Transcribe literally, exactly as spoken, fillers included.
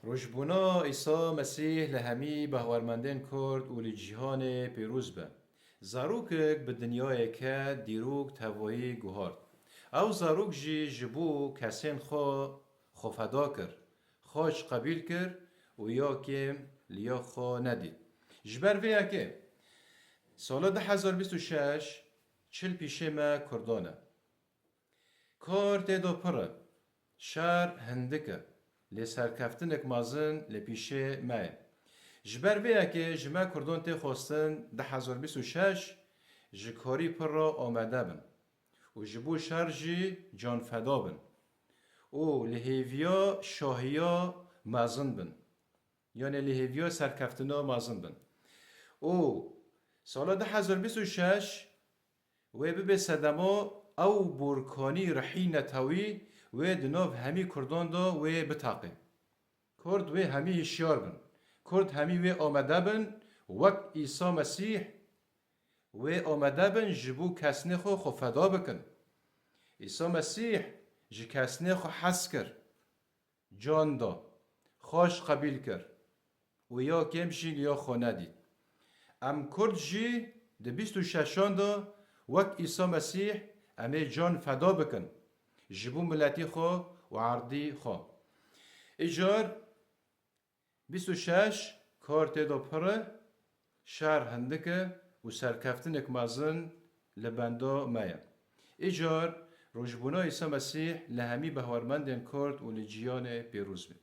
Rojbûna Îsa Mesîh li hemî behwermendên Kurd û li cîhanê pêroz be. Zarokek bi dinyayê ket, dîrok tevayî guhart. Ew zarok jî ji bo kesên xwe xwe feda kir, xaç qebîl kir û ya kêm li ya xwe nedît. Ji ber vê yekê sala du hezar bîst û şeş çil pîşê me Kurdan e. Kar tê de pir e. Şer hindik e. Lê serkeftinek mezin li pîşê me ye. Ji ber vê yekê ji me Kurdan tê xwestin du hezar bîst û şeş ji karî pir re amade bin û ji bo şer jî can feda bin û li hêviya şahiya mezin bin. Yanê li hêviya serkeftina mezin bin. Û sala du hezar bîst û şeş wê bibe sedema ew borkanî rihî netewî wê di nav hemî Kurdan de wê biteqe. Kurd wê hemî hişyar bin. Kurd hemî wê amade bin, wek Îsa Mesîh wê amade bin ji bo kesnê xwe xwe feda bikin. Îsa Mesîh ji kesnê xwe hez kir, can da, xaç qebîl kir û ya kêm jî li ya xwe nedît. Em Kurd jî di bîst û şeşan de wek Îsa Mesîh em ê can feda bikin ji bo miletî xwe û erdî xwe. Îcar bîst û şeş kar tê de pir e, şer hindik e û serkeftinek mezin li benda me ye. Îcar rojbûna Îsa Mesîh li hemî behwermendên Kurd û li cîhanê pêroz be.